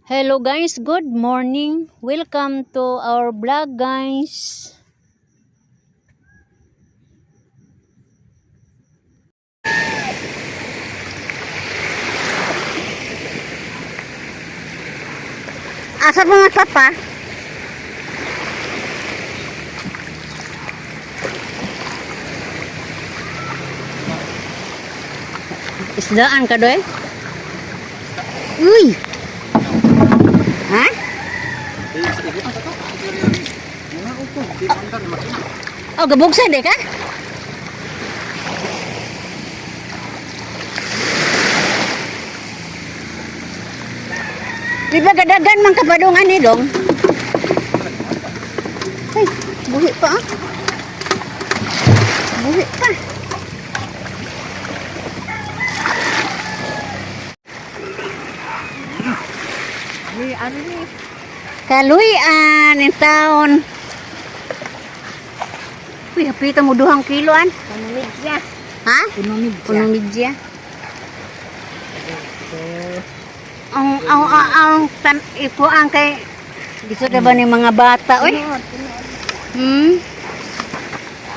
Hello guys, good morning. Welcome to our vlog, guys. Asa mga papa? Isdaan ka doy? Uy! Ha? Oh, gabugsan di ka? Di ba gadagan man kapadungan ni dong? Ay, buhi pa ah. Buhi pa. Kaluyan in town. Uy, hapita mo 2 kilo an. Puno media. Ha? Puno media. Puno media. Ang tan ipo ang kay gusto na ba ni mga bata oy?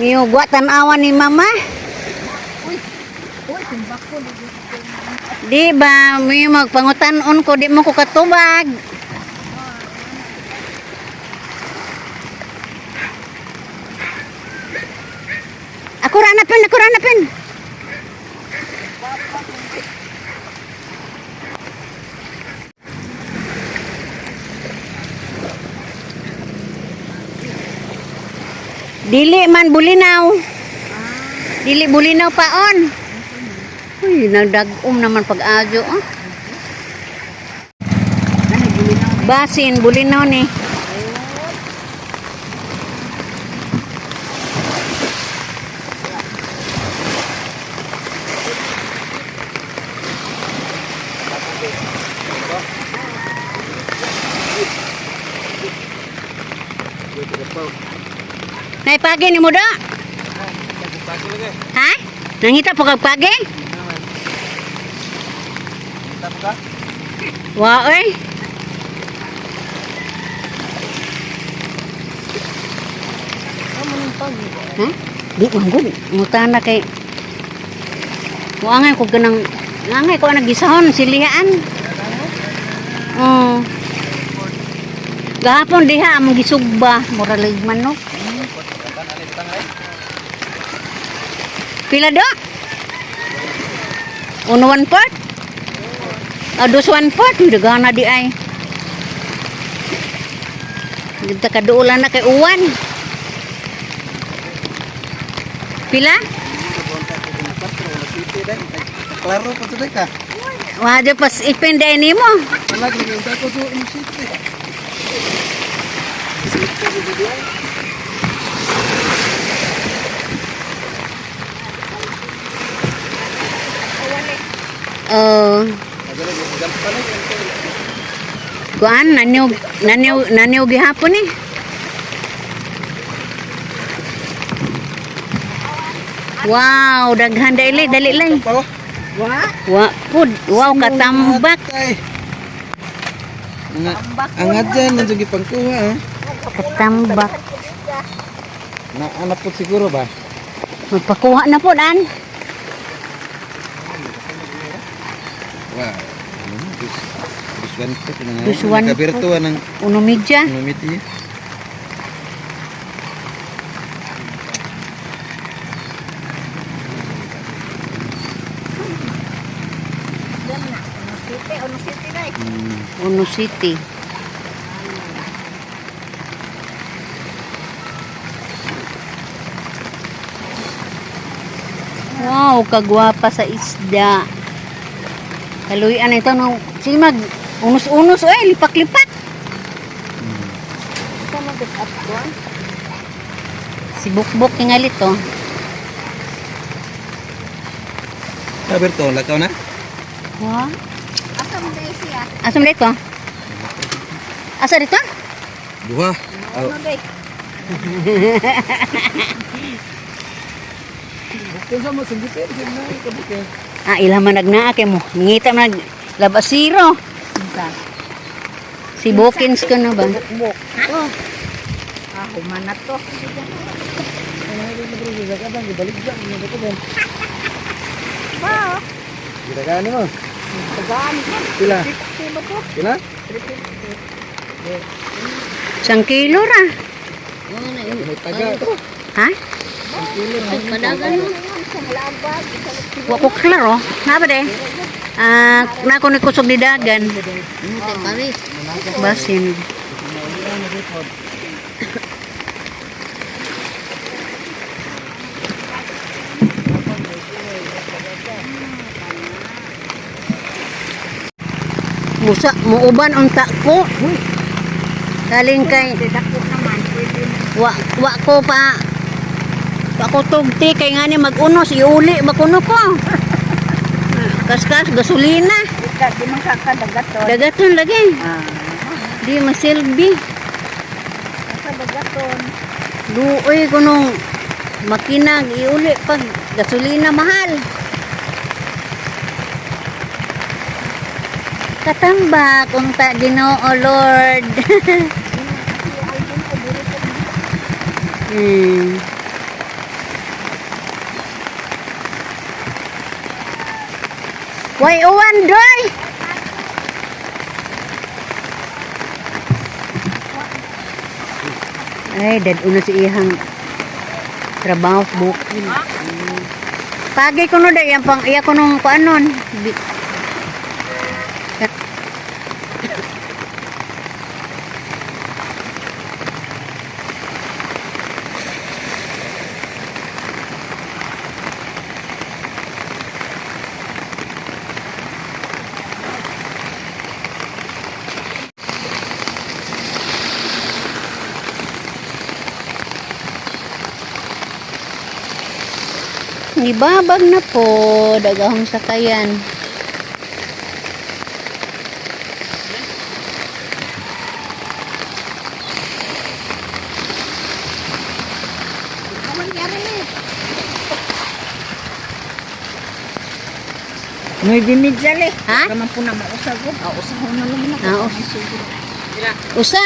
Niyugwa tan-awan ni mama. Uy, timbak ko. Di ba, may magpangutan-on ko, di mo ko katubag. Ako ra na pin, ako ra na pin. Dili man bulinaw. Dili bulinaw paon. Uy, nagdag-um naman pag-adyo. Oh. Basin, bulinaw ni. Naipagi ni mo da? Ha? Nangita po kag pagi? Wa oy. Ha? Di man gud. Ngutana kay Wa ngay ko ganang ngangay ko ang gisahon silihaan. Oh. Gahapon diha among gisugba, mura lig manok. Pila do? Uno one part? Ah, dos one part. Uy, dagana di ay. Dito kaduulan na kay uwan. Pila? Klaro pa to ka. Wala pas ipin day nimo. Wala gid ko to ang city. Oh. Kuan nanyog nanyog nanyog gihapon eh. Wow, daghan dali dali lay. Wa? Wa pud, wow katambak. Ang dyan, nandiyan gipangkuha. Ah. Katambak. Na anak po siguro ba? Magpakuha na po an. Wow. Ano na? Dus, dus one foot na nga. Dus one foot. Kabirtuan ng 1.30. numiti. Uno City. Wow, kagwapa sa isda. Kaluyan ito no. Sige mag unos-unos oy, lipak-lipak. Si Bukbuk tingali to. Kabirto, lakaw na? Wow. Asa mo dahil siya? Asa mo dito? Asa dito? Duha. Oh. Ano dahil? Bukod sa mo, singgitin. Kabukil. Ah, ila man nagnaa kay mo. Ngita man nag labasiro. Si Bokins ka na ba? Bukbuk. Oh. Ah, humanat to. Ba, Gitagaan mo. tagaan ko. Pila? 350 ba to? Pila? 350. Isang kilo ra. May taga to. Ha? Padagan mo. Isang labag, isang Wa ko klaro. Na ba de? Ah, na ko ni kusog ni dagan. Basin. Musa, muuban unta ko. Kaling kay Dako naman, pwede na. wa wa ko pa wa ko tugti kay ngani mag-unos iuli ba kuno ko. Kaskas gasolina. Ika, di man kakadagaton. Dagaton lagi. Ah, Di masilbi. kakadagaton. Luoy ko nung makinag iuli pag gasolina mahal. Katambak unta Ginoo Lord. Why uwan doy? Ay, dad una si ihang trabaho sa bukid. Pagi ko no day, ang pang iya ko nung kuanon. Nibabag na po, dagahong sakayan. Ano nangyari ni? 9:30 le. Ha? Kaman po na mausag ko. Ah, usahon na naman ako. Ah, Usa.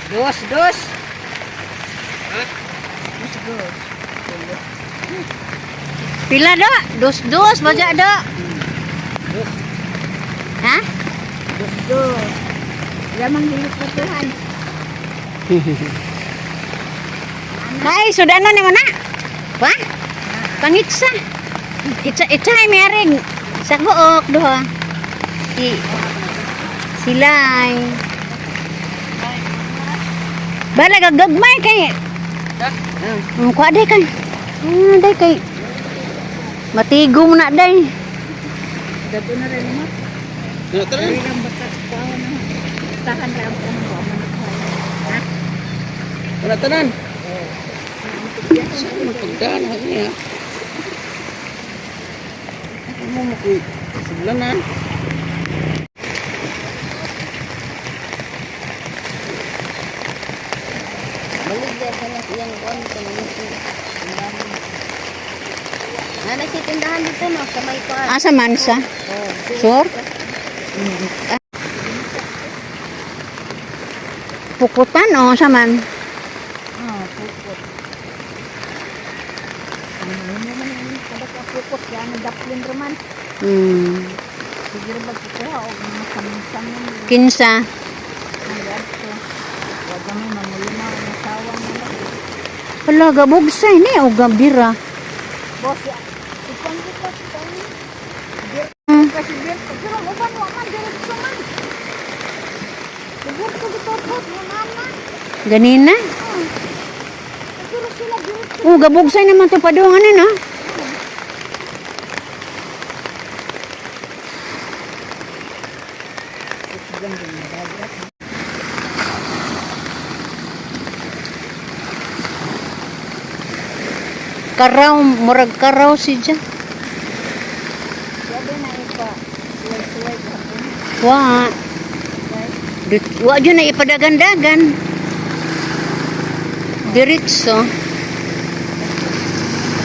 Dos, dos. Dos, dos. Pila do? Dos dos baja do. Ha? Dos, dos. Lamang hilot na tuhan. Ay, sudah na ni mana? Wah? Pangitsa. Itsa itsa ay mering. Sa buok duha. Si Silay. Bala gagagmay kay. Kuha day kay. Day kay. Matigo mo na day. Dato na rin mo. Tara. Dili lang basta kuha na. Tahan lang kung ano man ako. Ha? Wala tanan. Saan magpagdaan ako niya? Ano mo makuy? Suglanan. Maligya ka na siyang kuan sa mga tindahan. Ana si tindahan dito no sa may kuan. Asa man sa? Oh, Sure? Pukutan o sa man? Oh, pukot. Ano naman yung kada ka pukot kaya ang daplin raman. Sige ra magkukuha og mga samsam man Kinsa. ang gadto. Wa kami mamulima ang asawa nila. Wala, gabugsay ni o gabira. Boss, si kuan dito si kuan. Kasi bir, pero uban wa man diretso man. Siguro ko dito po mo nana. Ganina? Siguro sila dito. Oh, gabugsay naman to padung ano no? Karaw, murag karaw si siya. Sabi na ipa. Suway-suway ka. Wa. Wa jud na ipadagan-dagan. Diretso.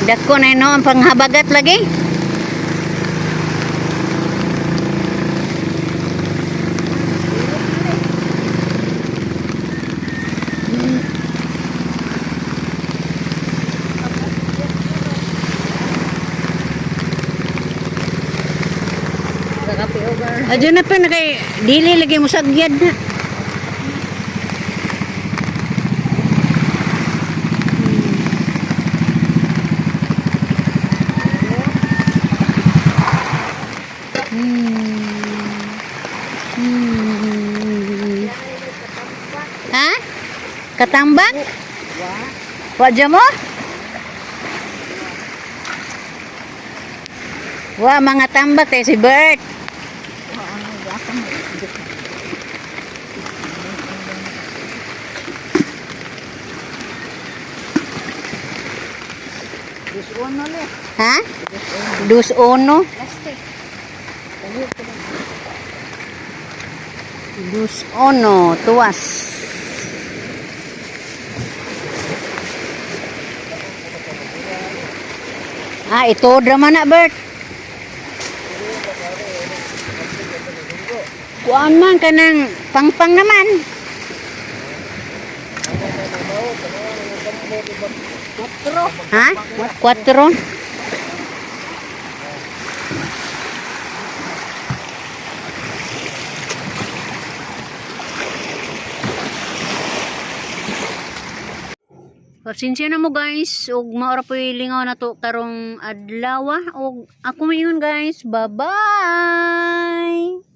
Dako na no ang panghabagat lagi. Kakape over. Adyo na pa na kay dili lagi mo sagyad na. Ha? Katambak? Wa mo? Wa mga tambak kay si Bert. 2-1 le. Ha? 2-1. Plastic. 2-1. Tuwas. Ah, ito drama na, Bert. Kuan man ka ng pangpang naman. Ha? Kwatro. Pasensya na mo, guys, ug maora po'y lingaw na to karong adlaw, ug ako maingon, guys. Bye-bye.